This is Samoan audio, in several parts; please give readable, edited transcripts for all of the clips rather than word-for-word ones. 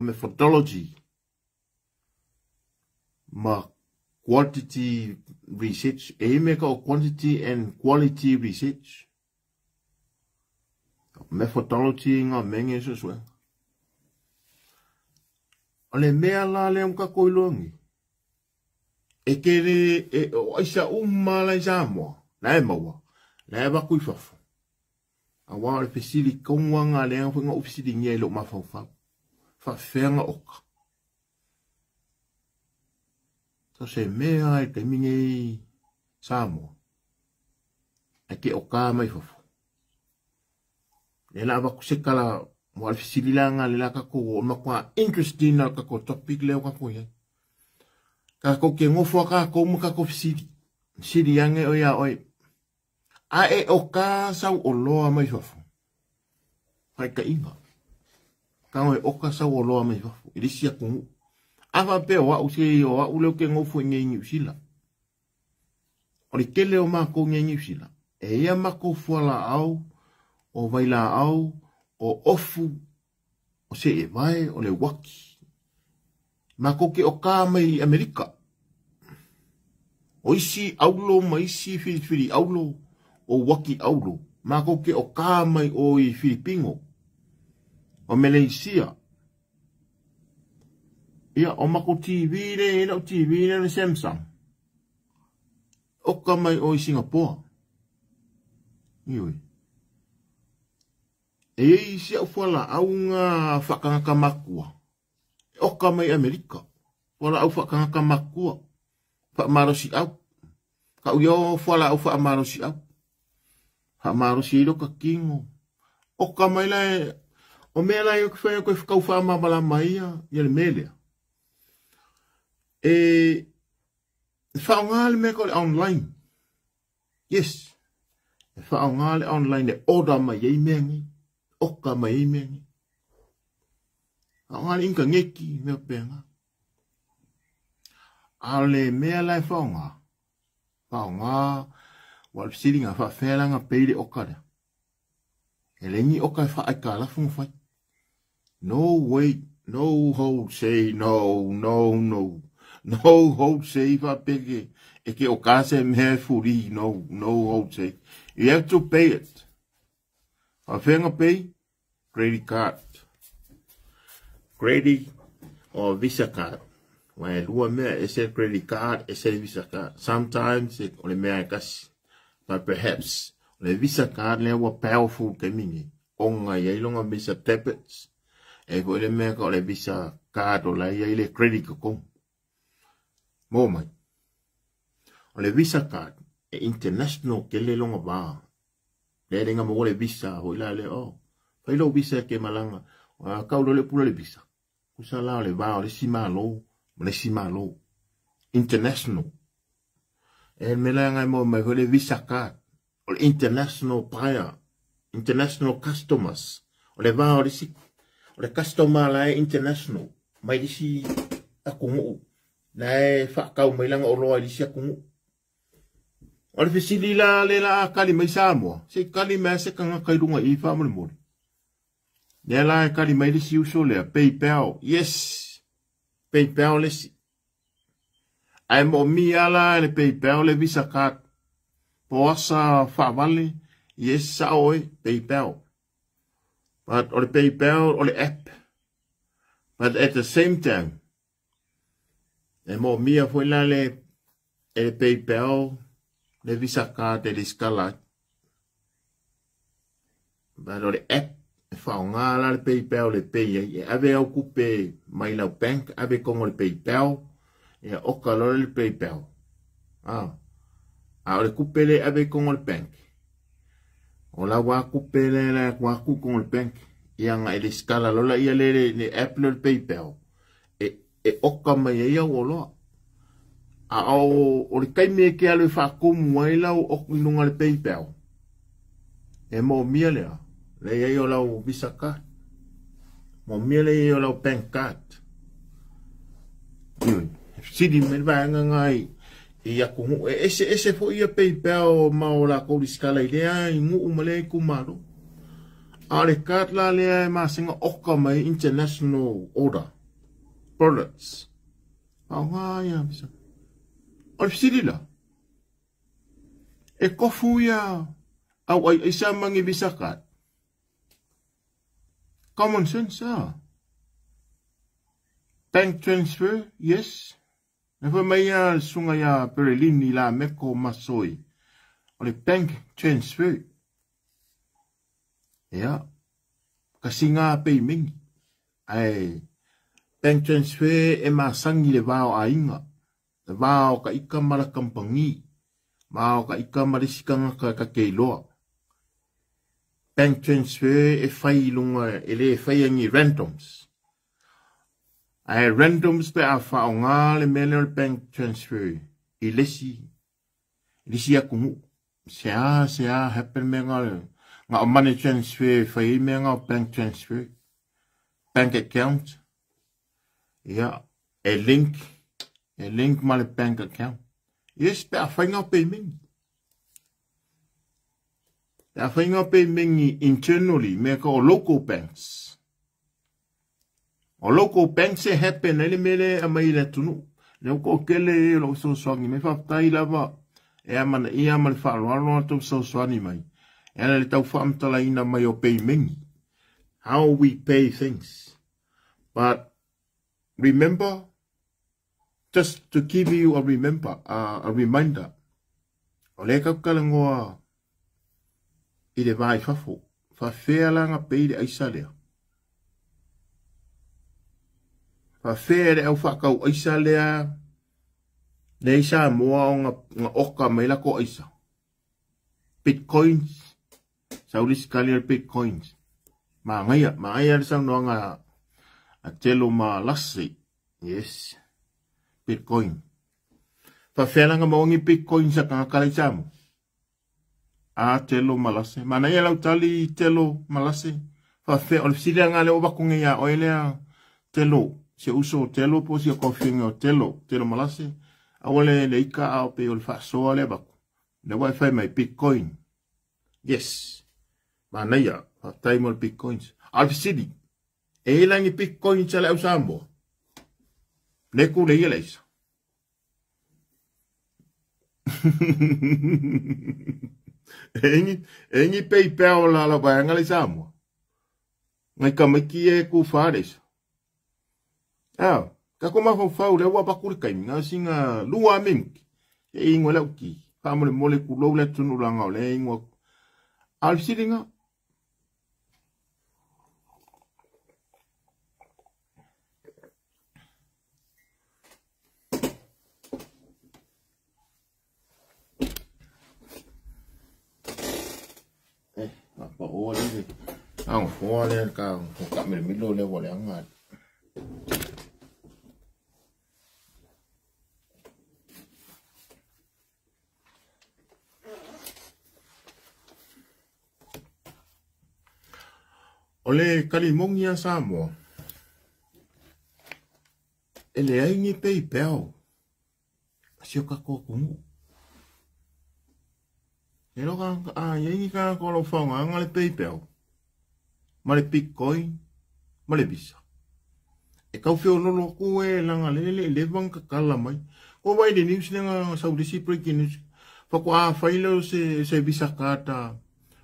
Methodology ma quantity research. E i mea ka o quantity and quality research. Methodology ngā menge suesuega. O le mea la lea o kako i loangi. E ke le, e, o aisa uma la i Samoa, la e maua, la e vaku i fafo. Aua o le fesili tonu lea foi na ou fesiligia i lou mafaufau. Faafefea na oka. So se mea i taimi nei Samoa. Ae ke oka mai fafo. Le la avatu se tala mo le fesili la nga le la kakou o matua interesting na kakou topic lea o kakou iai. Kakou ke ngofo a kakou ma kakou fesili. Fesili ange o ia oe. A e oka sau oloa mai fafo. Faitaiga. Tago e oka sau oloa mai fafo. I le isi atunuu. A faapea o au se o au lea ou te nofo i nei Niu Sila. O le tele o matou nei Niu Sila, e ia matou fualaau, o vailaau, o ofu, o seevae, o le uaki. Matou te oka mai i Amerika. O isi aulo ma isi filifili aulo, o uaki aulo, matou te oka mai o i Filipino, o Meleisia. Ia, o matou TV le, e lau TV le, le Samsung. Oka mai o i Singapoa. Ioe. E i ai si au fualaau nga faakagaka makua. E oka mai Amerika. Fualaau faakagaka makua. Faamalosiau. Kau ia o fualaau faamalosiau. Faamalosi ai loka kino. Oka mai la e, o mea la e whai koe whakau whaamamalama ia, ia le mea lea. E whaonga le mea ko le online. Yes. E whaonga le online e order mai ei mea ngi. Oka mai ei mea ngi. Whaonga le inka ngeki mea penga. A o le mea la e whaonga. Whaonga, wa le fesili nga whaafea la nga pei le oka lea. E le ni oka e whaaikalafu nga whai. No way, no hold say, no, no, no. No hold say whaapeke. E ke oka se mea furi, no, no hold say. You have to pay it. Whaafea nga pay? Credit card. Credit or Visa card. Wa e lua mea e se credit card e se Visa card. Sometimes e o le mea e kasi. But perhaps o le Visa card lea ua powerful taimi nei. Onga i ai longa Visa debits. E foi le mea ka o le Visa card o la i ai le credit ka kong. Mo mai. O le Visa card e international ke le longa va. Le lenga mo le Visa hoi la le oh. Fai lo Visa ke malanga. Kau lo le pula le Visa. Kusa la o le va o le si malo, ma le si malo. International. E me la ngai mo mai hoi le Visa card. O le international buyer. International customers. O le va o le si, o le customer la e international. Mai le si atunuu. La e whaakau mai langa o loa i le si atunuu. O le fesili la le la kali mai Samoa. Se kali mai se kanga kai runga i wha mo le mole. Lea la e kali mai le si uso lea, PayPal. Yes, PayPal le si. Ae mo mi ala le PayPal le Visa card. Po asa whaavale, yes sa oe, PayPal. But o le PayPal o le app. But at the same time, e mo mia foi la le e le PayPal, le Visa card e le skala. But o le app, e whaonga la le PayPal le pay ai. E ave au kupe mai lau bank, ave kongo le PayPal, e oka loa le PayPal. Ah. A o le kupe le ave kongo le bank. O la wa kupe le la wa ku kongo le bank. Ia nga e le skala lola ia le le, le app le PayPal. E oka mai ai au o loa. A o le kaimi e ke alo e whaakumu ai lau o lunga le PayPal. E mo mia lea. Le ai o lau Visa card. Mo mia le ai o lau bank card. Ioi. Sili me vaenga ngai i aku ngu. E ese ese fo ia PayPal ma o la kou skala i lea i ngu ma le kumalo. A o le card la lea e masega oka mai international order products. Faaaoga ia Visa. O le fesili la, e kofu ia au ai aisa ma ni Visa card? Common sense, ah. Bank transfer, yes. Na fai mai ia le susuga ia Perelini Lameko Masoi, o le bank transfer. Ia, kasi ngā peimengi. Ae, bank transfer e masangi le va o aiga, le va o ka ika ma la kampangi, va o ka ika ma le isi tagata ka te iloa. Bank transfer e fai i luga, e le faia ni randoms. Ae randoms pe a faaaoga le mea lea o le bank transfer i le isi, i le isi atunuu. Se a, se a happen mea nga, nga o money transfer e fai ai mea nga o bank transfer. Bank account. Ia, e link, e link ma le bank account. Yes, pe a fai nga o payment. Pe a fai nga payment internally, mea ka o local banks. O local banks e happen ai le mea lea e aumai i le atunuu. Lea ua toatele e o lo o fesoasoani mai. Faafetai lava e amanaia ma le faaaloalo a outou fesoasoani mai. E ala i le tau faamatalaina mai o peimeni. How we pay things. But remember, just to give you a remember, a reminder, o lea tatou te talanoa i le va i fafo. Faafefea la na pay le aisa lea? Faafefea le au faatau aisa lea lea i Samoa ona na oka mai latou aisa? Bitcoins, sau le isi tali o le bitcoins. Manaia, manaia le saunoaga a Telo ma Lasi. Yes, bitcoin. Faafefea la na maua ni bitcoins a tagata la i Samoa? A Telo Malase. Manaia lau tali Telo Malase. Faafefea, o le fesili lena lea ua avatu nei ia oe lea Telo, si ou uso o Telo po o si kofiga o Telo, Telo Malase. Aua le le ika a o pei o le faasoa lea avatu. Lea ua e fai mai bitcoin. Yes. Manaia, faafetai mo le bitcoins. A o le fesili, e i ai la ni bitcoins a le au Samoa? Le ku le ia le aisa. E ingi PayPal la la vaega le Samoa. Ngai tamaiti e ku whareisa. Ah, ka ko mafaufau le ua paku le taimi, na singa lua minute. E ingo le uki. Ka mole mole ku lou le tunu langa o le ingo. A le silinga. Eh, pa o le. Ang hoa le ka ko ka me milo le wa le anga. O le kalimogi a Samoa, e leai ni PayPal a si o tatou atunuu. E loka a iai ni tagata o lo o faaaogaina le PayPal ma le Bitcoin ma le Visa. E tau feololo atu e leaga lele le i leva ona tatala mai. Ko wai le news lea na sau le isi breaking news faatoa fai lea o se Visa card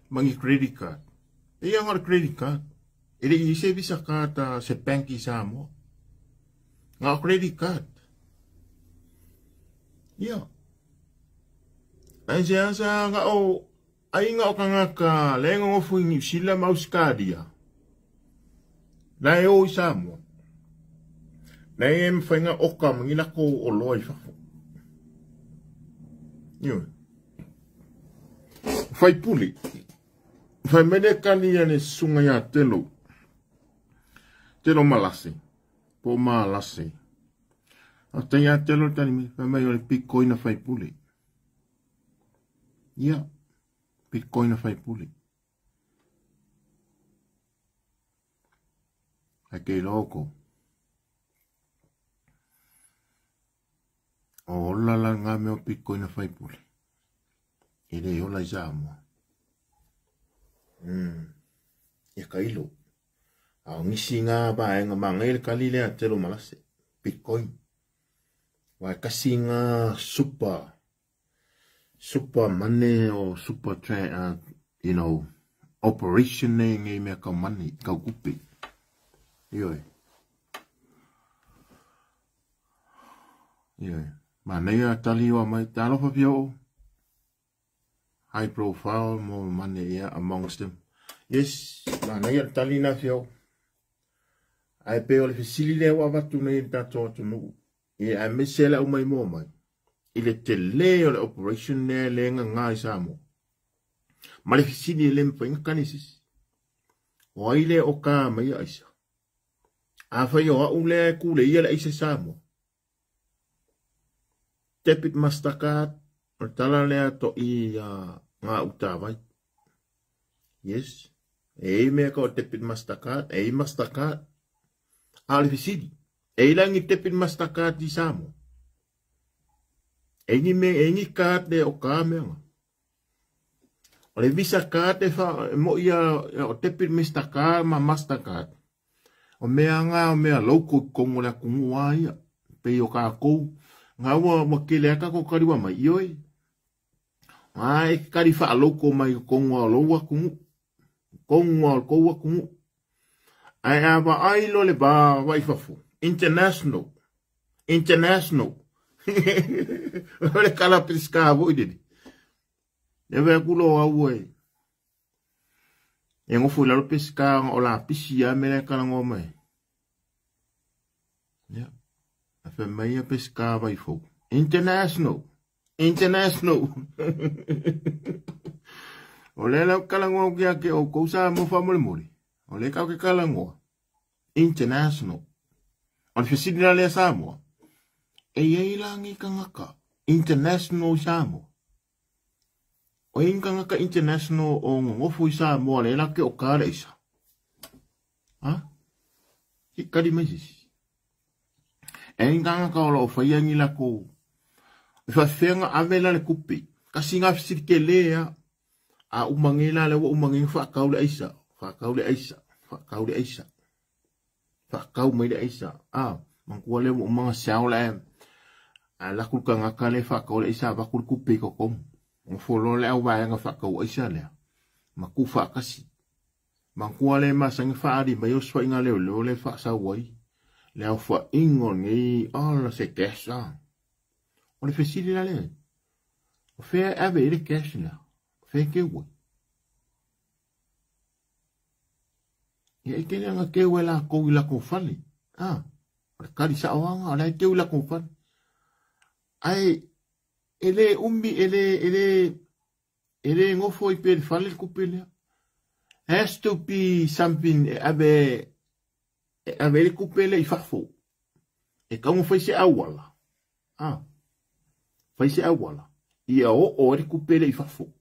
ma ni credit card. E ia na o le credit card. E le i se Visa card se bank i Samoa. Na o credit card. Ia. Ai se asa na o ai na o tagata le nonofo i Niu Sila ma Ausetalia. La e o i Samoa. La e mawhai ngā oka ma ngi lako o loa i fafo. Ioe. Whai pule. Whai mele kani a le susuga ia Telo. Telo Malase. Po Malase. A tai ia Telo tani mai, whai mai o le Bitcoin a whai pule. Ia, Bitcoin a whai pule. Ai kei loko. O ola la ngā mea o Bitcoin a whai pule. E le ola i Samoa. Ia kailo. A o nisi ngā vaega manaia le kali lea telo malase. Bitcoin. Wa e kasi ngā super super money or super you know, operation nei ngei mea kau money, kau kupe. Ioe. Ioe. Manaia tali oa mai, talofa fia o. High profile mo money ia amongst them. Yes, manaia tali na fia o. Ai pe o le fesili lea ua avatu nei i le tatou atunuu. Ia aemaise le au mai moa mai. I le tele o le operation lea e le gaga i Samoa. Ma le fesili e le mafai ona kani sisi. O ai lea o ka mai a aisa? Afai o au lea e kule ia le aisa i Samoa. Debit Mastercard, o le tala lea to i ngā utawai. Yes. E i mea ka o debit Mastercard, e i Mastercard. A o le fesili, e i langi debit Mastercard i Samoa. E ni me e ni card le o ka mea. O le Visa card e fa mo ia o debit Mastercard ma Mastercard. O mea ngā o mea local kongo le akungu a ia. Pe o kākou. Ngā ua ua kele aka ko kariwa mai ioi. Ngā e kari wha local mai kongo o lou akungu. Kongo o kou akungu. Ai a va ai lo le ba vai fafu. International. International. O le kala piska vo i didi. Le ve kulo au e. E ngofu lalo piska o la pisi a mele kala ngoma e. Ya. A fe mai a piska vai fo. International. International. O le lau kala ngoa kia ke o kousa mo fa mole mole. O le kau ke kala ngoa. International. O le fesili la lea Samoa. E iai la ngi kangaka. International Samoa. O i kangaka international o ngofu i Samoa le la ke o kare isa. Ha? Ki kari mai sisi. E i kangaka o lo whaia ngi la ko. E whawhenga ave la le kupi. Kasi ngā fesili ke lea. A umangi la le wa umangi whakau le aisa. Whakau le aisa. Whakau le aisa. Whakau mai le aisa. A, mangkua le umanga siao le. A la kul kangaka le whakau le aisa. Wakul kupi kokom. Ngofolo le au vaenga whakau aisa lea. Maku whakasi. Mangkua le masangi whaari mai o swa inga leo leo le whasawai. Le au whaingo ngi ala se cash a. O le fesili la le. O whea ave i le cash la. O whea ke ue. Ia e kele anga ke ue la kou i la kou fale. Ah, o le kari sa oanga, o le ke ue la kou fale. Ai, e le umi, e le ngofo i pe le fale le kupe lea. Has to be something e ave le kupe lea i fafo. E kaunga whai se awala. Ah, whai se awala. Ia o o le kupe lea i fafo.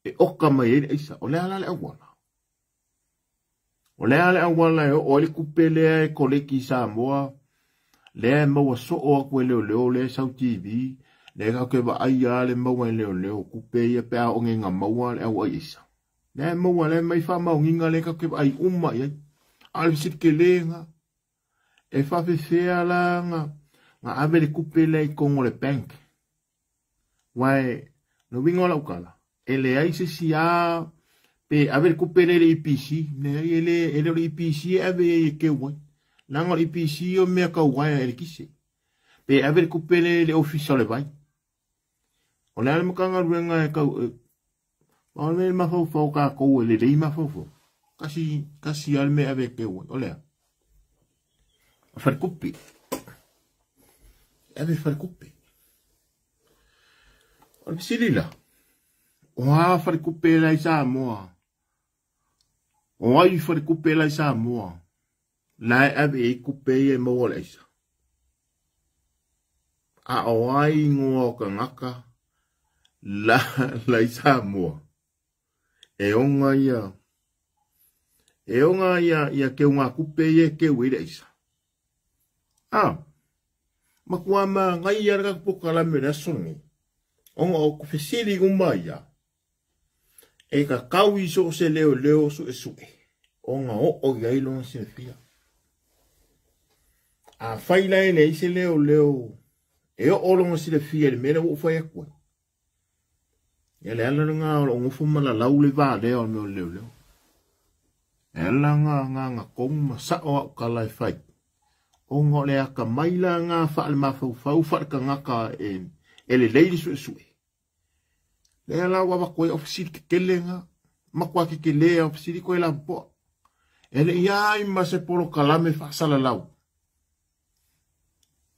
E oka mai e le aisa. O le ala le awala. O le ala awala e o le kupe lea e koleki Samoa. Lea e maua soo aku e leo leo lea sau TV. Lea kau ke wa aia le maua e leo leo kupe ia pea o ngenga maua le au aisa. Lea maua lea mai wha mau nginga lea kau ke wa ai uma ia. A le visit ke lenga. E whawhewhea la nga ave le kupe lea i kongo le bank. Wae, no wingo la ukala. E le ai se si a pe ave le kupe le EPC. Ne ai ele le EPC e ave e ke wai. Nanga le EPC o mea kau wai e le kise. Pe ave le kupe le office o le vai. O le ale makanga ruenga e kau o le mafau ka kou e le lei mafau. Kasi ale me ave ke wai. O lea. O wharekupi. Ave wharekupi. O le fesili la. O a wharekupe la i Samoa. O ai wharekupe la i Samoa. La e ave e kupe e maua le aisa. A o ai ngoa o kangaka la i Samoa. E onga ia. E onga ia ke unga kupe e ke ue le aisa. Ah, makua ma ngai ia raka kupoka la me rasongi. Onga o kufesili uma ia. E ka kau i so se leo leo su e sue. Ona oo i ai lona silafia. Afai la e leai se leoleo e oo lona silafia i le mea lea ua ou fai atu ai, ia le ala lena o lou nofo ma lalau le va lea o le mea o le leoleo. E ala na agagatonu ma sao au tala e fai, ona o le atamai la na faale-mafaufau faale-tagata e lelei le suesue. Lea la ua avatu ai au fesili tetele na, matua tetele au fesili koe lapopoa. E le i ai ma se polokalame faasalalau.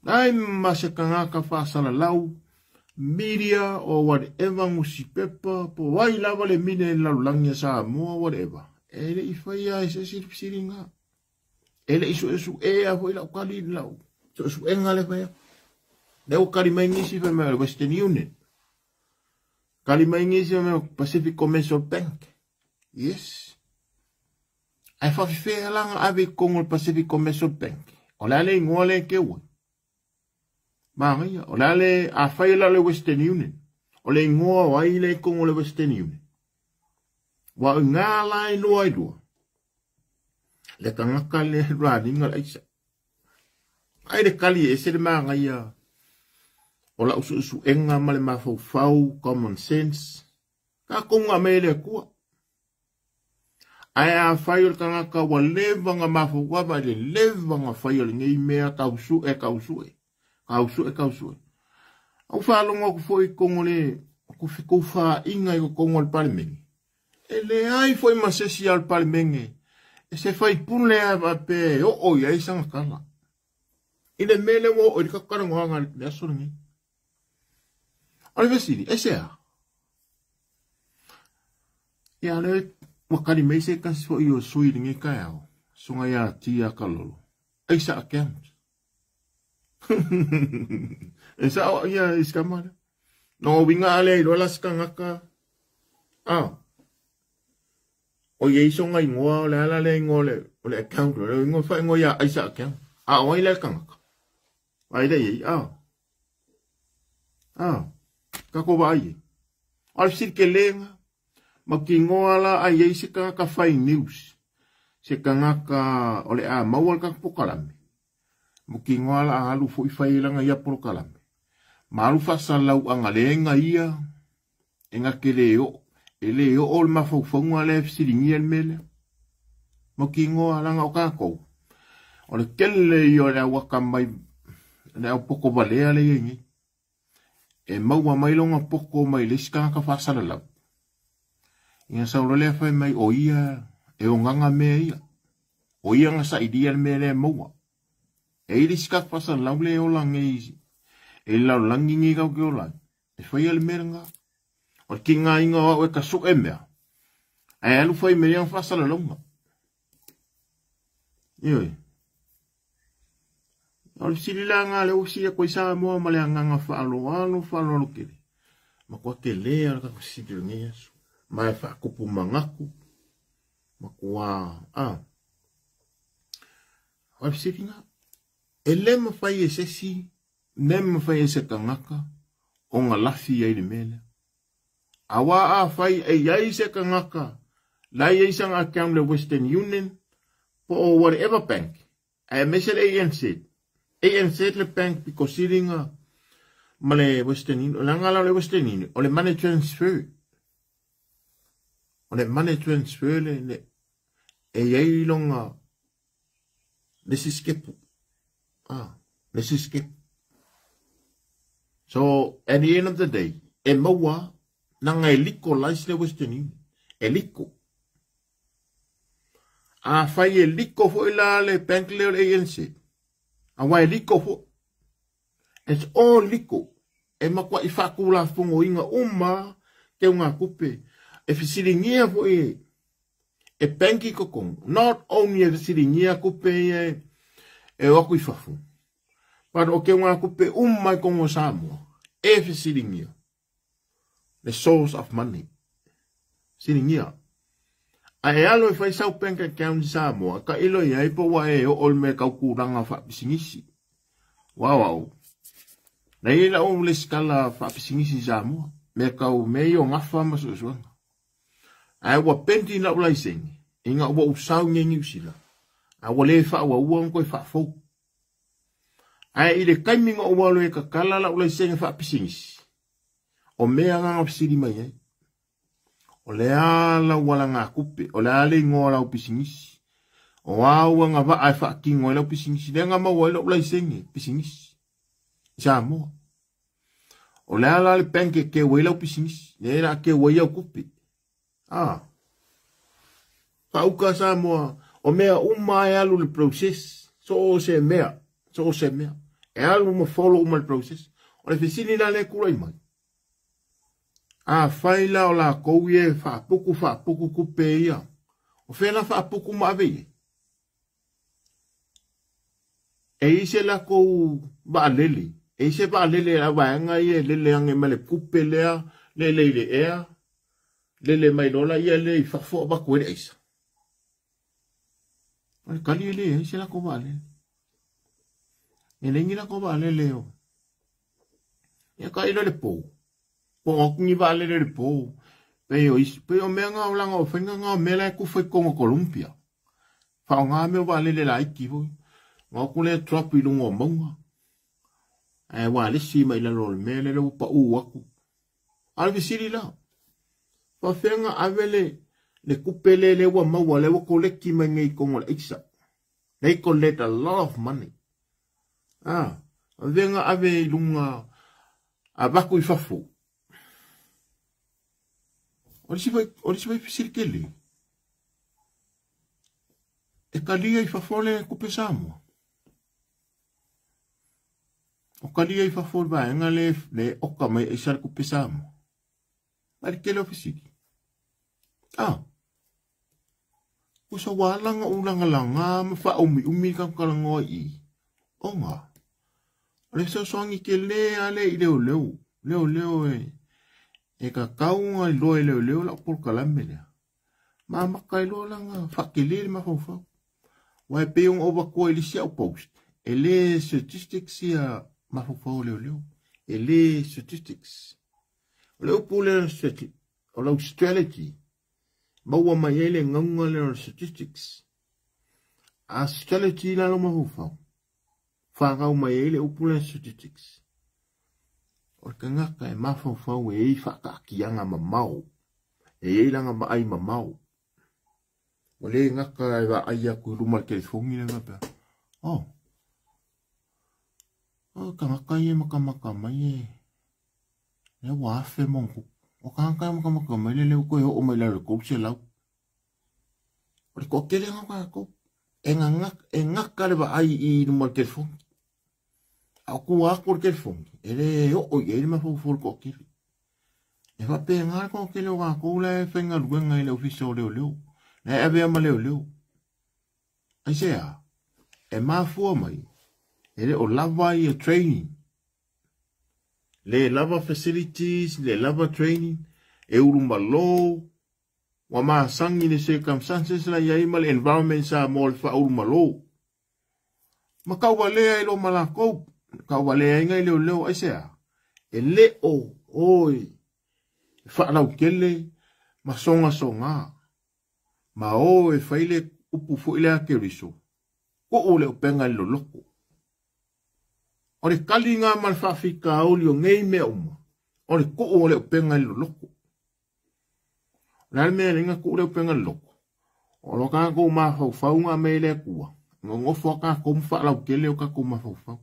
Ai ma se tagata faasalalau, media or whatever, nusipepa, po ai lava le mine i le lalolagi a Samoa, whatever. E le i faia ai se isi fesiliga. E le i suesuea foi lau tali, lau suesuega le fai atu. Lea ua tali mai nisi fai mai o le Western Union. Tali mai nisi fai mai o Pacific Commercial Bank. Yes. Ae faafefea la na ave i totonu o le Pacific Commercial Bank? O le a le igoa lea e teu ai? Manaia. O le a le, afai la o le Western Union, o le igoa o ai lea i totonu o le Western Union? Ua o ina la e lua i lua. Le tagata lea e raniga le aisa. Ai le kali e ese le manaia o lau suesuega ma le mafaufau, common sense. Tatou ga mea i le Atua. Ae afai o le tagata ua leva na mafaufau i le leva na fai o lenei mea tau sue, tau sue, tau sue, tau sue. Au faalogo atu foi i totonu o le kofekoufāiga i totonu o le Palemene. E leai foi ma se isi a le Palemene e se faipule a faapea e oo i ai sana tala. I le mea lea ua oo i le tatou talanoaga i le aso lenei. O le fesili, e se a? Ia le ua kali mai se tasi foi o sui i lenei taeao, susuga ia Tia Kalolo, aisa account. E sao ia i sikama lea. No uiga a lea iloa la se tagata. Ah. O iai sona igoa, o le ala lea igoa o le account, o le igoa faaigoa ia aisa account. A o ai la le tagata? Ai lea iai, ah. Ah. Kako vaai ai. O le fesili kelega, ma ke igoa la a iai se tagata fai news, se tagata o le a maua le tatou polokalame, ma ke igoa la a alu foi fai ai lana ia polokalame, ma alu faasalalauaga le ia e na te le oo, e le oo le mafaufauga lea e fesiligia le mea lea. Ma ke igoa lana o tatou, o le tele ia o le au atamai, le au poto valea lea e i ai nei. E maua mai lona poto mai le isi tagata faasalalau. Ina sau loa lea fai mai o ia e ogaga mea ia. O ia na sailia le mea lea e maua. E i le isi tagata faasalalau lea e ola nei e le lalolagi nei kau ke ola ai. E faia le mea lena. O le tigaina o au e ka sue mea. Ae alu fai me ia faasalalauga. Ioe. O le fesili la nga le ua sili atu ai Samoa ma le agaga faaaloalo, faaaloalo tele. Matua tele lava le tatou fesili o lenei aso. Ma e faatupu manatu, matua, a. O le fesili na, e le mafai e se isi, le mafai e se tagata ona lafi ai le mea lea. Aua afai e i ai se tagata la e i ai sana account le Western Union po o whatever bank, aemaise le ANZ. ANZ le bank pito sili na ma le Western Union. O le aga la o le Western Union, o le money transfer. O le money transfer le, le e i ai lona le isi sikepu. Ah, le isi sikepu. So, at the end of the day, e maua nanga e liko lais le Western Union. E liko. Afai e liko foi la le bank lea o le ANC, aua e liko foi. It's all liko. E matuai faatulafonoina uma teugakupe. E fesiligia foi e bank i totonu. Not only e fesiligia kupe ia e o atu i fafo, but o teugakupe uma i totonu o Samoa, e fesiligia the source of money. Fesiligia. Ae alo e fai sau bank account i Samoa, tailo i ai po ua e oo le mea tau tulaga faapisinisi. Wow, wow. Na i ai lau lesitala faapisinisi i Samoa, mea tau mea ia o gafa ma suesuega. Ae ua pending lau laisene. Ina ua ou sau i Niu Sila, a ua le faaauauina ona toe faafou. Ae i le taimi na ou alu ai e tatala lau laisene faapisinisi, o mea na na fesili mai ai. O le a lau alagatupe, o le a le igoa o lau pisinisi, o a au agavaa e faatino ai lau pisinisi, lea na maua ai lou laisene pisinisi i Samoa. O le a la le bank e keu ai lau pisinisi, lea o le a keu ai au tupe. Ah, faauka Samoa, o mea uma e alu le process, so o se mea, so o se mea. E alu ma follow uma le process. O le fesili la lea e tulai mai. Afai la o lakou ia e faapuku faapuku tupe ia, o fea la faapuku ma ave i ai? E i ai se latou vaalele, e i ai se vaalele a vaega ia e lele ane ma le tupe lea, lele i le ea, lele mai loa laia lea i fafo avatu ai le aisa. O le tali e leai se latou vaalele. E leai ni latou vaalele o. Ia tailo i le po. Po o atu ni vaalele i le po. Pei o isi, pei o mea na o laga o faiga na o mea la e tufa i totonu o Columbia. Faaaoga mea o vaalele laiti foi. Na o atu lea drop i luga o mauga. Ae ualesi mai lalo o le mea lea ua pau atu. A o le fesili la, faafefea ona ave le tupe lea lea ua maua, lea ua koleki mai nei i totonu o le aisa. They collect a lot of money. Ah, faafefea ona ave i luga avatu i fafo. O le isi foi fesili tele, e talia i fafo le tupe Samoa. O talia i fafo le vaega le le oka mai aisa le tupe Samoa. A le tele o fesili. Ah, usa ua ala ona ou lagalaga ma faaumiumi le tatou talanoa i i. Ona, o le fesoasoani tele lava lea i leoleo. Leoleo e tatau ona iloa e leoleo lau polokalame lea. Ma amata ai loa la ona faatele le mafaufau. Aua e pei ona ou avatua i le isi au post, e le statistics ia mafaufau o leoleo. E le statistics. O le upu lea o lau strategy, maua mai ai le gauga lea o le statistics. A strategy la lou mafaufau, fanau mai ai le upu lea statistics. O le tagata e mafaufau e i ai faataatiaga mamao, e i ai lana vaai mamao. Ua le gata e vaai atu i luma o le telefoni lea faapea, oh, o tagata ia e matamata mai e, lea ua 1,000 ma ona tupu. O tagata ia e matamata mai lea ua toe oo mai i lalo i le 300. O le toatele lena o tatou, e gata le vaai i luma o le telefoni. A o tua atu o le telefoni, e le oo i ai le mafaufau o le toatele. E faapena le toatele o tatou la e faigaluega i le ofisa o leoleo, la e avea ma leoleo. Aisea? E mafua mai, e le o lava ia training. Le lava facilities, le lava training, e ulumalo, ua masani le circumstances la i ai ma le environment Samoa le faaulumalo. Ma tauvalea ai loa ma latou, tauvalea ai nai leoleo, aisea? E le o o e faalautele ma sogasoga, ma o e fai le upu foi lea a Keriso, tuu le upega i le loloto. O le taliga ma le faafitauli o nei mea uma, o le tuu o le upega i le loloto. O le a le mea e ala ai ona tuu le upega i le loloto? O lo tatou mafaufauga mea i le Atua, nonofo a tatou ma faalautele o tatou mafaufau.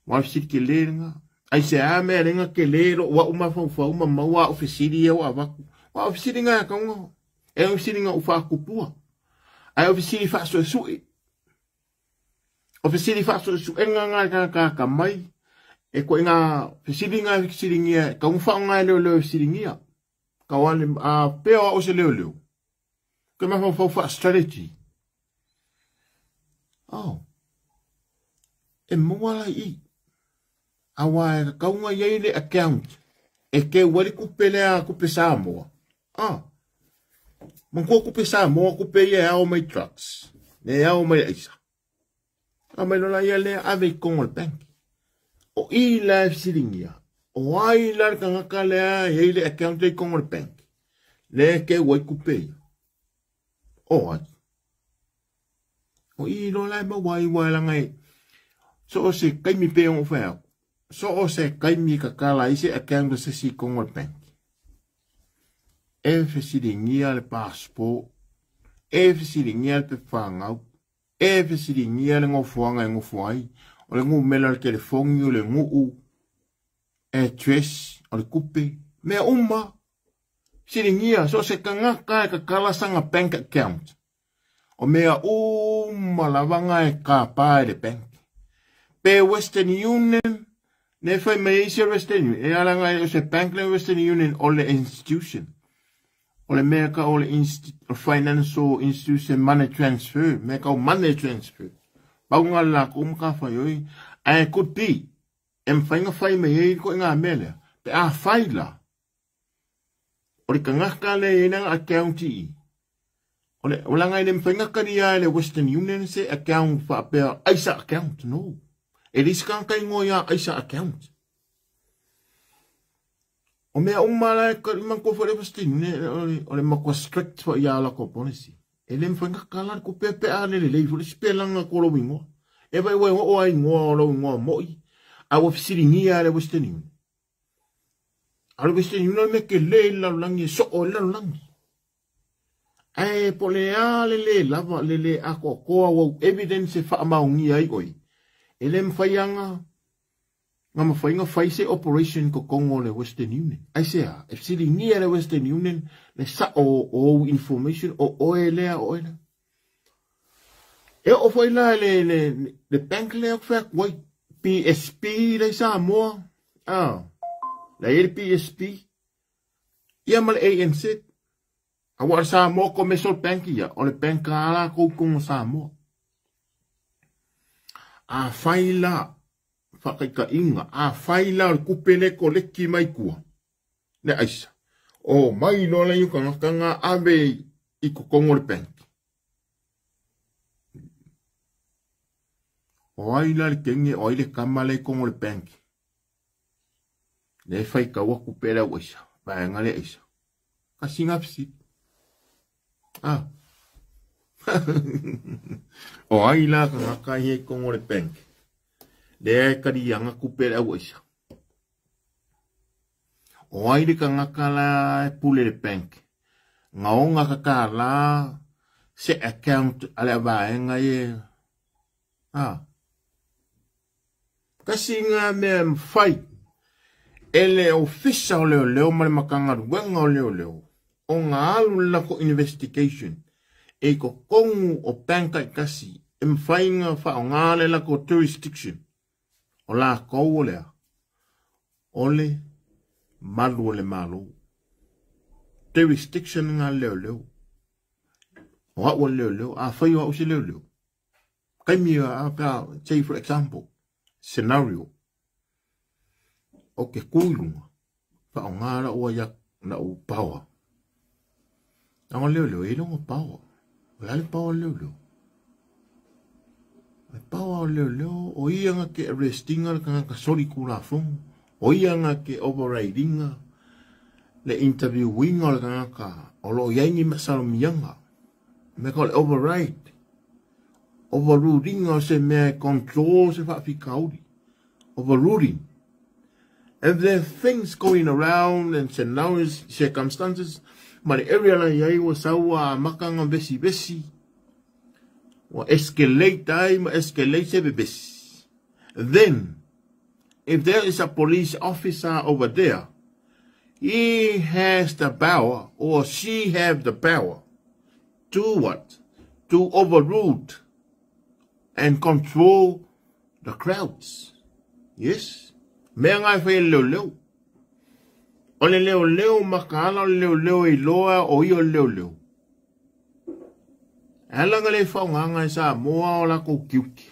Ua fesili tele lena. Aisea mea e ala ai ona tele lou au mafaufau ma maua au fesili ia ua avatu. Ua au fesili na e tatau e au fesili na ou faatupua. Ae au fesili faasuesue. O fesili faasuesuega na e tagata mai, e koe ngā fesili ngā e fesiligia, e tatau ona faaaoga e leoleo e fesiligia. Tau ale, a pea o au se leoleo. Ke mafaufau faa-strategy. Oh. E maua la i i. Aua e tatau ona i ai le account e keu ai le tupe lea a tupe Samoa. Ah. Manatua tupe Samoa, tupe ia e ao mai drugs. Le e ao mai aisa. A mai loa ia lea ave i totonu o le bank. O i la e fesiligia, o ai la le tagata lea e i ai le account lea i totonu o le bank. Lea e keu ai tupe ia. O ai. O i loa la e maua ai ua e laga e so o se kaimi pe o fai atu. So o se kaimi e kakala ai se account o se isi i totonu o le bank. E fesiligia le passport, e fesiligia le pepa fanau, e fesiligia le nofoaga e nofo ai, o le numera o le telefoni, o le nuu, address, o le tupe, mea uma. Fesiligia, so o se tagata e kakala sana bank account. O mea uma lava na e tapa e le bank. Pe Western Union, ne fai mai ai se Western Union, e ala na o se bank le Western Union o le institution. O le mea ka o le financial institution money transfer, mea ka o money transfer. Pau nga la ko ma ka fai oi, ae could be, e mawhai nga fai mai ai ko ngā mea lea. Pe a fai la, o le tagata le e nanga account i. O le o langa ile mawhai nga kari a le Western Union se account whaapea Aisa account, no. E le isi ka ingoa ia Aisa account. O mea uma la e kari man ko whare Western Union, o le makua strict wha ia la ko policy. E le mawhai nga kala ko pe pe a le le le si pe langa ko lo ingoa. E vai wai o ai ingoa o lo ingoa moi. A ua fisilingia le Western Union. A le Western Union me ke le lalolagi e soo i le lalolagi. Ae po o le a le lē lava le lē atoatoa o au evidence e faamaonia ai oe, e le mafai lava na mafai ona fai se operation i totonu o le Western Union. Aisea? E fesiligia e le Western Union le sao o ou information o oe lea o oe lea. E oo foi la i le bank lea ou te fai atu ai, PSP lea i Samoa, la e i ai le PSP, ia ma le ANZ. Aua o le Samoa Commercial Bank ia, o le bank a lakou i totonu o Samoa. Afai la, faataitaiga, afai la o le tupe lea e koleki mai tua, le aisa, omai loa lea i o tagata na ave i totonu o le bank. O ai la le teine, o ai le tama lea i totonu o le bank, lea e faitau atu pea le au aisa, vaega lea aisa. Kasi nga fesili. Ah. O ai la tagata ia i totonu o le bank, lea e kaliaga tupe le au aisa. O ai le tagata la e pule le bank, gaoga kakala se account a le vaega ia. Ah. Kasi nga mea e mafai e le Ofisa o Leoleo ma le Matagaluega o Leoleo ona alu le latou investigation e i totonu o bank taitasi e mafai ona faaaoga le latou jurisdiction o latou o le a? O le malu o le Malo. Jurisdiction nga leoleo. O au o le leoleo, afai o au se leoleo. Kaimi a pe a, say for example, scenario, o ke ku i luga, faaaoga lau ai lau power. Leaga o leoleo e i lona power. O le a le power o le leoleo? O le power o le leoleo, o ia na te arrest ina le tagata solitulafono, o ia na te override ina le interview ina o le tagata o lo o i ai ni masalomiaga. Mea ka o le override, overruling o se mea e control se faafitauli. Overruling. If there are things going around and scenarios, circumstances, ma le area la i ai ua sau ua amata ona vesivesi, ua escalate ai ma escalate se vevesi. Then, if there is a police officer over there, he has the power or she have the power to what? To overrule and control the crowds. Yes. Mea nga e fai e le leoleo. O le leoleo makaala o le leoleo e iloa o ia o le leoleo. E ala ona le faaaogaina e Samoa o latou tiute,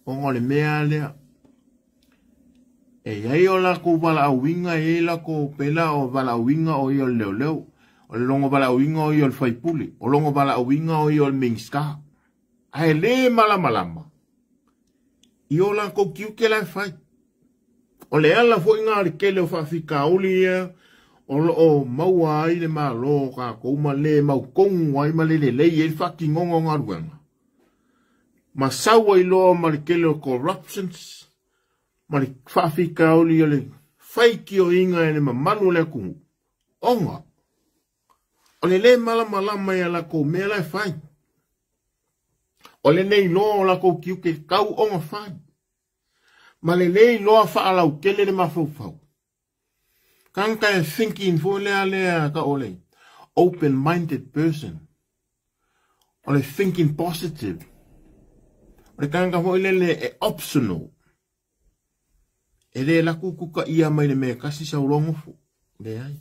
ona o le mea lea. E i ai o latou valaauina, e i ai latou pela o valaauina o ia o le leoleo, o le logo valaauina o ia o le faipule, o logo valaauina o ia o le Minisita. Ae le malamalama i o latou tiute la e fai. O le ala foi lena o le tele o faafitauli ia o lo o maua ai le Malo o tatou ma le mautonu ai ma le lelei ai le faatinoga o galuega, ma sau ai loa ma le tele o corruptions ma le faafitauli o le faitioina e le mamalu o le atunuu, ona o le lē malamalama i a latou mea la e fai, o le lē iloa o latou tiute tau ona fai, ma le lē iloa faalautele le mafaufau. Tagata e thinking foi lea lea ka o le open minded person, o le thinking positive, o le tagata foi lele e optional, e lē laku tukaia mai le mea e tasi sau loa nofo, leai.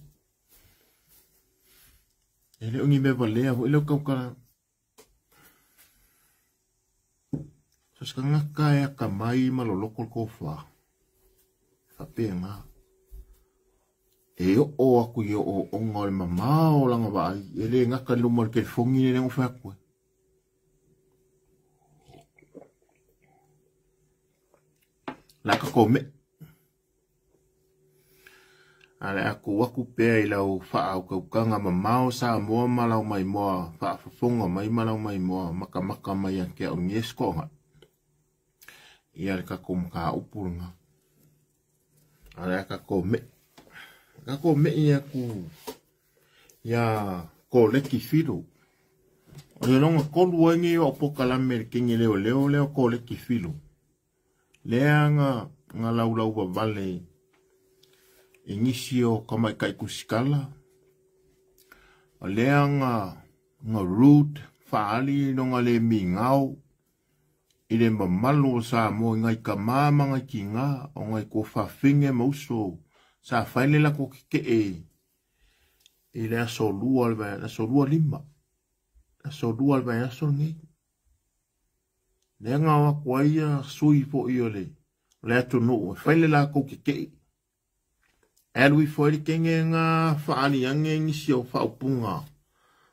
E le o ni mea valea foi leo tautala. So se tagata e atamai ma loloto le tofa, faapena. E oo atu i o'oo'oga o le mamao o lana vaai, e lē gata i luma o le telefoni lea na ou fai atu ai. La tatou me'i. A le a tuu atu pea i lau faautautaga mamao Samoa ma lau maimoa faafofoga mai ma lau maimoa matamata mai ia te au lenei sitoaga. Ia le tatou mataupu lena. A le a tatou me'i. Tatou me'i atu ia Koleki Filo. O le lona tolu ai nei o au polokalame i le kenge leoleo lea o Koleki Filo. Lea na laulau vavale i nisi o tamaitai tusitala. O lea na rude faali lona le migao i le mamalu o Samoa i nai tamā ma nai tigā, o nai tuafafine ma uso sa fai le latou tetee i le aso lua, le aso lua lima, aso lua o le vaiaso lenei. Lea na o atu ai ia sui foi o le atunuu e fai le latou tetee. E alu ifo ai le kenge na faali ane nisi o faaupuga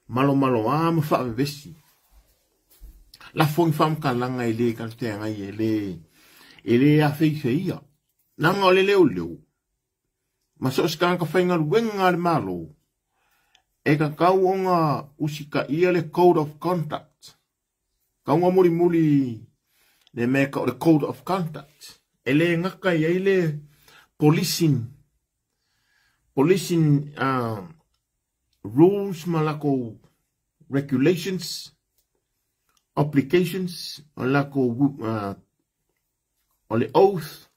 malomaloa ma faavevesi. Lafo ni faamatalaga e lē talafeagai, e lē afeifeia. Leaga o le leoleo ma so o se tagata faigaluega a le Malo, e tatau ona usitaia le code of conduct. Tauga mulimuli le mea e tau o le code of conduct. E lē gata i ai le policing rules ma latou regulations, obligations, o latou o le oath.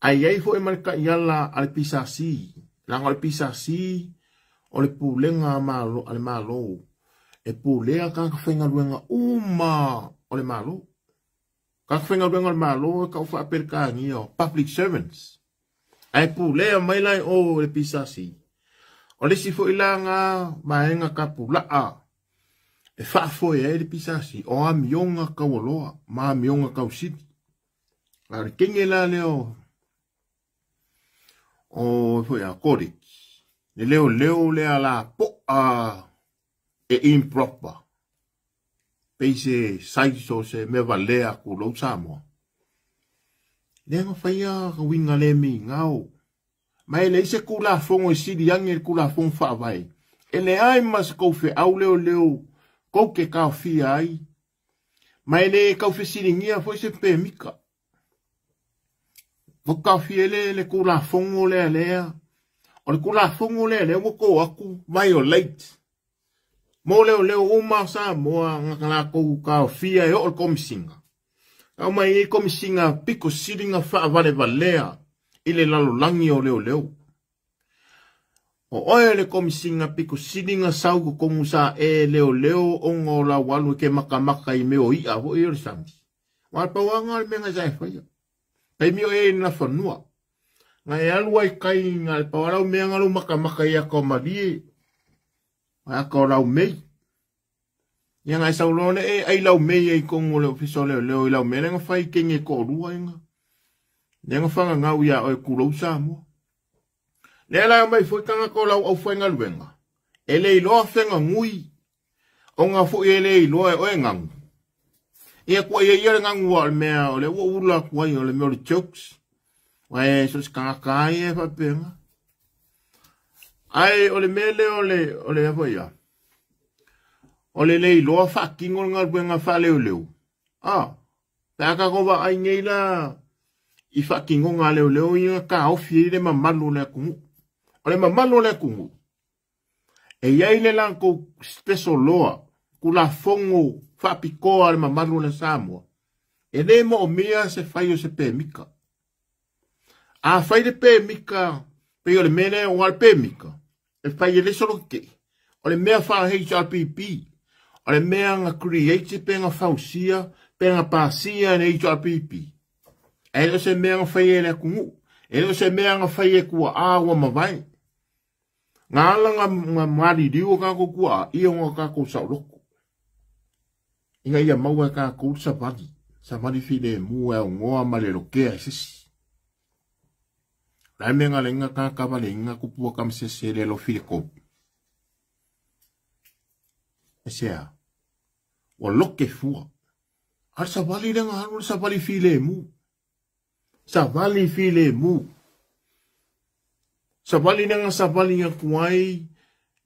Ae i ai foi ma le taiala a le PSC, leaga o le PSC o le pulega a le Malo e pulea tagata faigaluega uma o le Malo. Tagata faigaluega o le Malo e tau faapeletania o public servants. Ae pulea mai la i o le PSC. O le isi foi la na vaega tapulaa e faafoe ai le PSC, o amioga taualoa ma amioga tausili. A o le kenge la lea o foi a Koreki, le leoleo lea la po'a e improper. Pei se size o se mea valea atu lou Samoa. Lea na faia ka uiga le migao. Ma e leai se Tulafono e sili ane le Tulafono Faavae. E leai ma se kou feau leoleo kou te taofia ai. Ma e le tau fesiligia foi se pemika. Kou taofia le Tulafono lea lea. O le Tulafono lea lea ua to atu violate. Mo leoleo uma Samoa na latou taofia e oo le Komisiga. Tau mai ai Komisiga pito sili na faavalevalea i le lalolagi o leoleo. O oe le Komisiga pito sili na sau totonu sa e leoleo ona o lau alu e ke makamaka i mea o i'a foi o le sami. Aua le pauaga o le mea na sa e faia. Taimi o e i le nafanua. Na e alu ai kai na le pau lau mea na lou makamaka i aka o malie. Aka o lau mei. Ia na e sau loa le e ai lau mei ai totonu o le ofisa o leoleo i lau mea lea na fai kenge toalua inga. Lea na fagagau ia oe kulou Samoa. Lea la mai foi tagata o lau aufaigaluega. E le iloa fegagui, ona foi e le iloa e oe gagu. Ia kua ia ia le gagu o le mea o le ua ula atu ai o le mea o le jokes. Aua e so o se tagata lava ia e faapena. Ae o le mea lea o le, o le afa ia, o le le iloa faatino le galuega faaleoleo. A, pe a tatou vaai nei la i faatinoga a leoleo ia na taofi ai le mamalu o le atunuu. O le mamalu o le atunuu, e i ai le latou special law, Tulafono faapitoa a le mamalu o le Samoa, e le moomia se fai o se pemita. A fai le pemita, pei o le mea lea aua o le pemita, e fai e le solo tetee. O le mea faa-HRPP, o le mea na create pe na fausia pe na pasia e le HRPP. Ae le o se mea na fai e le atunuu. E le o se mea na fai e tuaa ua mavae. Na ala na maliliu o tatou tuaa ia ona o tatou saoloto. Ina ia maua e tatou le savali, savali filemu e aunoa ma le lokea e sisi. O le a le mea na ala ai ona tagata valeina tupua tamasese le alofi i le kolu? Aisea? Ua loke fua. A o le savali lea na alu o le savali filemu. Savali filemu. Savali lea na savali atu ai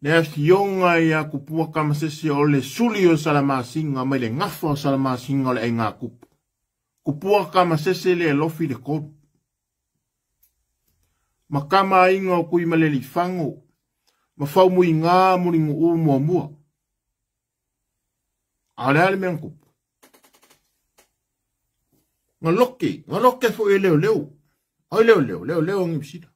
le afioga ia Tupua Tamasese o le suli o Salamasina mai le gafa o Salamasina o le aiga tupu. Tupua Tamasese le alofi le kolu. Ma tama aiga o Tuimalelifago ma Faumuiga Mulinuu muamua. A o le a le mea na tupu? Na loke, na loke foi e leoleo. Oi leoleo, leoleo o Niu Sila.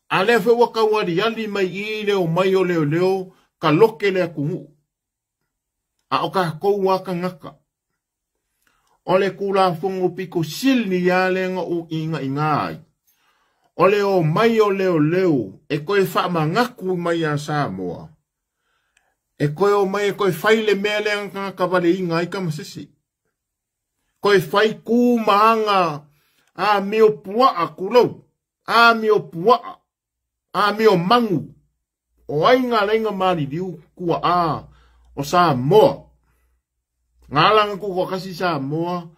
A lea foi ua tau aliali mai i le omai o leoleo ka loke le atunuu. A o tatou a tagata. O le Tulafono pito sili lava lea na ou inaina ai, o le omai o leoleo e toe faamanatu mai ia Samoa, e toe omai e toe fai le mea lea na tagata valeina ai tamasese. Toe fai tu ma aga amio puaa, tulou, amio puaa, amio manu, o ai na alai na maliliu tuaa o Samoa. Na ala na tutoatasi Samoa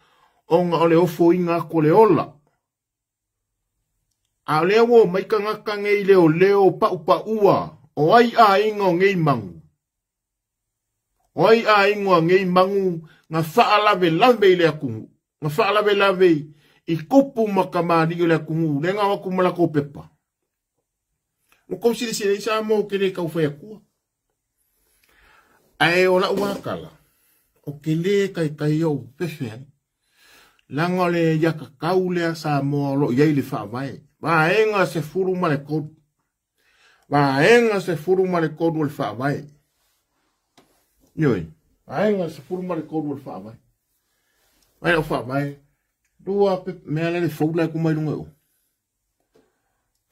ona o le ofoina atu o le ola. A o lea ua omai tagata nei leoleo paupaua o ai aiga o nei manu. O ai aiga o nei manu na faalavelave i le atunuu, na faalavelave i tupu ma kamali'i o le atunuu, lea na o atu ma latou pepa. Ua tou silasila i Samoa ou te le tau fai atua. Ae o lau atala, ou te le taitai ou fefe ai. Leaga o le aiatatau lea Samoa o lo o i ai le faavae. Vaega 13. Vaega 13 o le faavae. Ioe, vaega 13 o le faavae. Vai lau faavae, lua mea lea le folder e kuma i luga i o.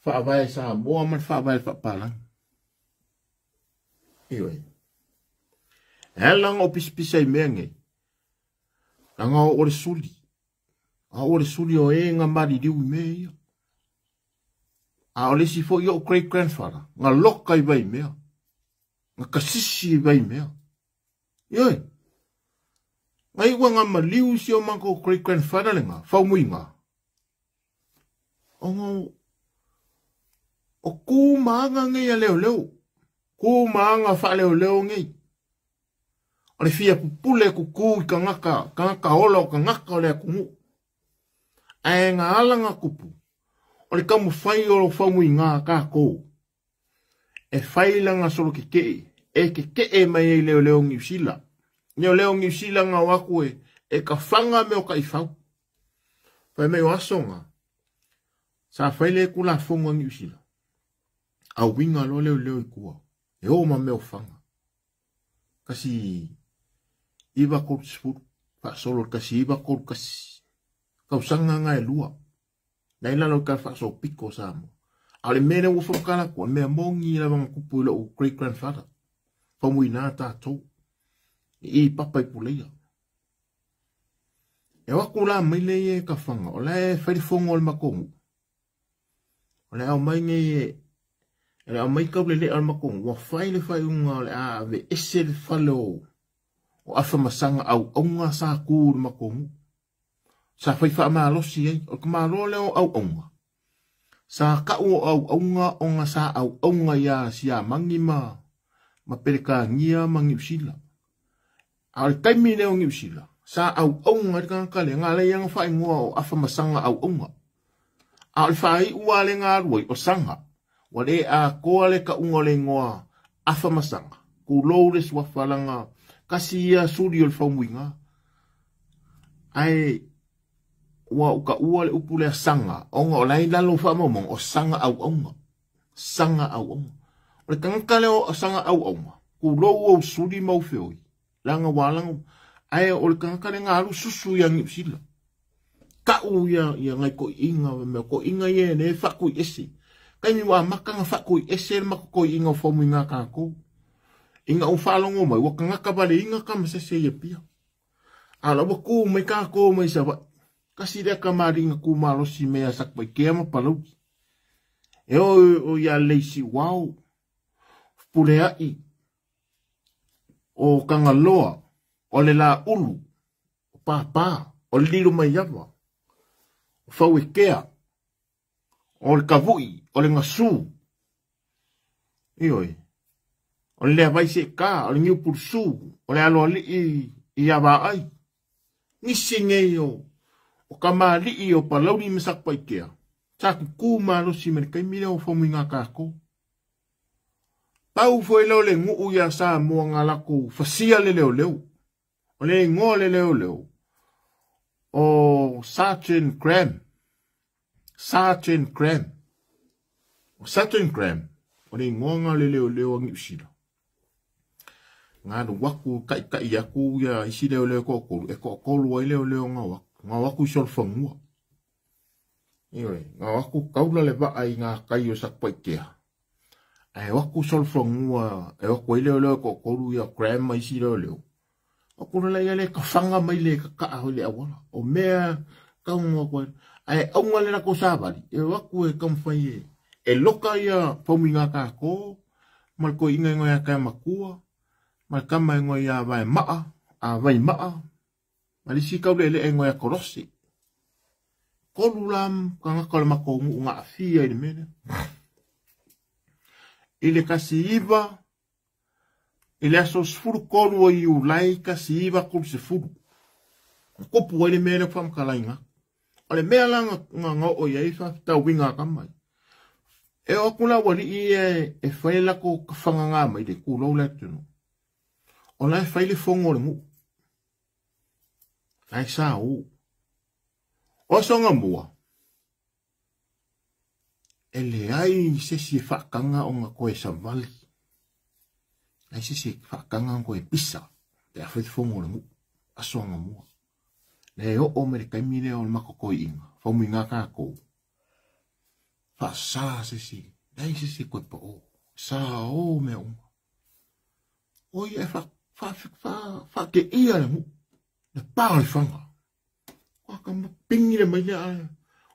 Faavae Samoa ma le faavae faapalagi. Ioe. E ala ona ou pisapisa i mea nei. Leaga o le suli. A o le suli o e na maliliu i mea ia. A o le isi foi o'u great grandfather, na loka i Waimea. Na kasisi i Waimea. Ioe. Na iu na maliu si o matou great grandfather lena, Faumuiga. Ona o ku ma aga nei a leoleo. Ku ma aga faaleoleo nei. O le fia pupule kuku i tagata, tagata ola o tagata o le atunuu. Ae na ala na tupu, o le taumafai o Faumuiga a tatou e fai lana solo keke'e, e keke'e mai ai leoleo Niu Sila. Leoleo Niu Sila na o atu e, e kafaga mea o taifau. Fai mai o aso na, sa fai le Tulafono a Niu Sila, a uiga loa leoleo i tua, e o ma mea o faga. 1930, faasolo i le 1931, tausaga na e lua. Na i lalo i tala faasolopito o Samoa. A o le mea lea ua fautala atu, o le mea moni lava na tupu i lou great grandfather. Faumuina tatou. I i papa i Puleia. E o atu la mai le e kafaga, o la e fai le fono a le matou nuu. O le ao mai nei e, o le ao mai taulelea o le matou nuu, ua fai le faaiuga o le a aveese le fale o, o Afamasaga auauna sa tu i le matou nuu. Sa fai faamalosi ai, o le tamaloa lea o auauna. Sa ka'u o auauga ona sa auauga iā Siamani ma Pelekania ma Niusila. A o le taimi lea o Niusila, sa auauga ai le tagata lea, na ala ai ona faaigoa o Afamasaga Auauga. A o le faaiu lava lea na alu ai, o Saga. Ua le atoa le tauga o le igoa Afamasaga, tulou le suafa leaga tasi ia suli o le faumuiga. Ae ua ou taua le upu lea saga ona o la e i lalo o faamaumauga o saga auauga. Saga auauga. O le tagata lea o saga auauga, tulou ou suli ma ou feoi, leaga ua ala ae o le tagata lea na alu susu ia Niu Sila. Tau ia nai toeaiina, mea toeaiina ia e faatuiese. Taimi ua amata ona faatuiese le matou toeaiina o faumuiga tatou. Ina ua faalogo mai, ua tagata valeina tama sese ia pia. A o la ua tu mai tatou mai Savaii. Tasi lea kamali'i na tu malosi mai ia Satupaitea ma Palauli. E oo o ia Leisiuao, Fepuleai, o Tagaloa, o le Laulu, o Papa, o le Lilomaiava, o Fauekea, o le Tavui, o le Gasu, ioe, o le Leavai Seeta, o le Niupulusu, o le Aloalii i Avaai. Nisi nei o kamali'i o Palauli ma Satupaitea, sa tutu malosi mai le taimi lea o faumuiga tatou. Pau foi lea o le nuu ia Samoa na latou fasia le leoleo. O le igoa o le leoleo o Sergeant Graham. Sergeant Graham. O Sergeant Graham, o le igoa na o le leoleo a Niu Sila. Na alu atu taitai atu ia isi leoleo e toatolu, e toatolu ai leoleo na o atu. Na o atu i solofanua. Ioe, na o atu taula le vaa i ngā kai o Satupaitea. Ae o atu solofanua, e o atu ai leoleo e toatolu ia Graham ma isi leoleo. O kula la ia le kawhanga mai le kakaa hoi le awala. O mea kaunga koe. Ae aunga le lako sāwali. E o atu e kamwhai e. E loka ia faumuiga kākō. Ma le koe inga ingoa ia kai makua. Ma le kama ingoa ia vai maa. A vai maa. Ma le isi kaule ele ingoa ia korosi. Kolu la kangaka o le mako ngu ngā awhia i le mele. I le kasi iwa. I le aso 13 o Iulai 1930. Kopu ai le mea lea whamakalainga. O le mea la nga ngā o ia i whawhitauinga ka mai. E o aku la wali i e whai lako ka whanganga mai le kūlou le atunu. O la e whai le whongo le ngu. Lai sa o. O aso ngā mua. E le ai se si e whakanga o ngā koe savali. Ai se si e whakanga o koe pisa. Te awhai te whongo le ngu. Aso ngā mua. Le o o me le kaimi lea o le mako koe inga. Whaumui ngā kākou. Wha sa se si. Nei se si koe pa o. Sa o mea uma. O ia e wha ke ia le ngu. Le pā o le whanga. Kwa ka ma pingi le mai lea.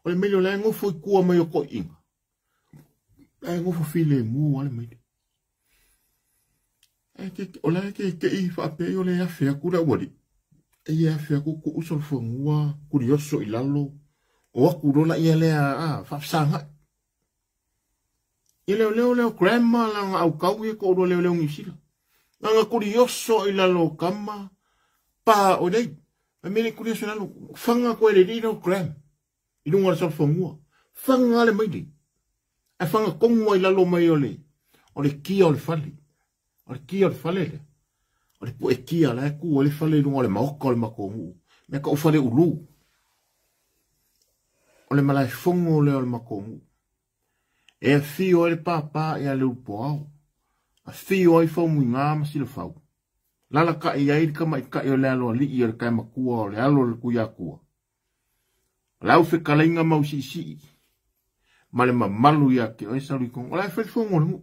O le mai o le ngofo i kua mai o koe inga. Le ngofo file mua le mai lea. O le ke ke i wha pe o le awhea kura wari. E ia awhea ku ku usol whangua, kurioso i lalo. O aku rola ia lea a whawhsanga. I leo leo leo grandma la ngā au kau e ko oro leo leo ngisila. Nga ngā kurioso i lalo kama pa o nei. A mele kurioso i lalo, whanga koe le riro gram. I runga le solofanua. Whanga le mai nei. A whanga kongua i lalo mai o le. O le kia o le fale. O le kia o le fale le. O le po e kia la e ku o le fale i runga o le maoka o le makongu. Mea ka o fale ulu. O le malae fongo le o le makongu. E a fio ai le pāpā e a le upo ao. A fio ai fau mui ngā ma sila fau. Lala ka i ai ka mai ka i o le alo ali i o le kai makua o le alo o le kuia kua. Lau fe kalainga mau si si. Ma le mamalu ia ke o e salu i kongo. O la e whai fongo le ngu.